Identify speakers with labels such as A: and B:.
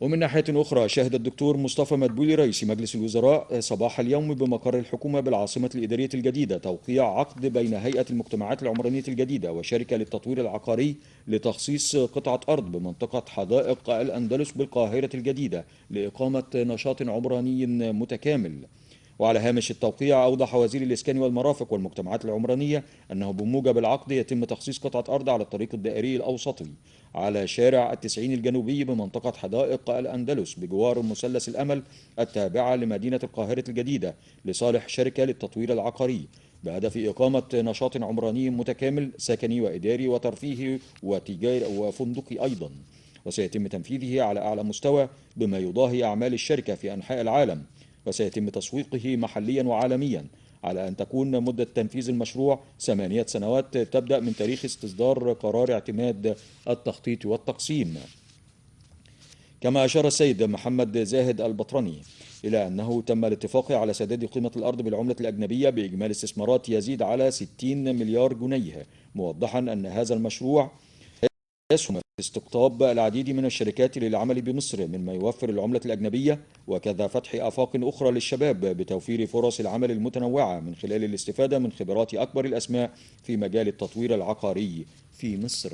A: ومن ناحية أخرى، شهد الدكتور مصطفى مدبولي رئيس مجلس الوزراء صباح اليوم بمقر الحكومة بالعاصمة الإدارية الجديدة توقيع عقد بين هيئة المجتمعات العمرانية الجديدة وشركة للتطوير العقاري لتخصيص قطعة أرض بمنطقة حدائق الأندلس بالقاهرة الجديدة لإقامة نشاط عمراني متكامل. وعلى هامش التوقيع، أوضح وزير الإسكان والمرافق والمجتمعات العمرانية أنه بموجب العقد يتم تخصيص قطعة أرض على الطريق الدائري الأوسطي على شارع التسعين الجنوبي بمنطقة حدائق الأندلس بجوار مثلث الأمل التابعة لمدينة القاهرة الجديدة لصالح شركة للتطوير العقاري، بهدف إقامة نشاط عمراني متكامل سكني وإداري وترفيهي وتجاري وفندقي أيضا، وسيتم تنفيذه على أعلى مستوى بما يضاهي أعمال الشركة في أنحاء العالم، وسيتم تسويقه محليا وعالميا، على أن تكون مدة تنفيذ المشروع 8 سنوات تبدأ من تاريخ استصدار قرار اعتماد التخطيط والتقسيم. كما أشار السيد محمد زاهد البطرني إلى أنه تم الاتفاق على سداد قيمة الأرض بالعملة الأجنبية بإجمالي استثمارات يزيد على 60 مليار جنيه، موضحا أن هذا المشروع يسهم في استقطاب العديد من الشركات للعمل بمصر مما يوفر العملة الأجنبية، وكذا فتح آفاق أخرى للشباب بتوفير فرص العمل المتنوعة من خلال الاستفادة من خبرات أكبر الأسماء في مجال التطوير العقاري في مصر.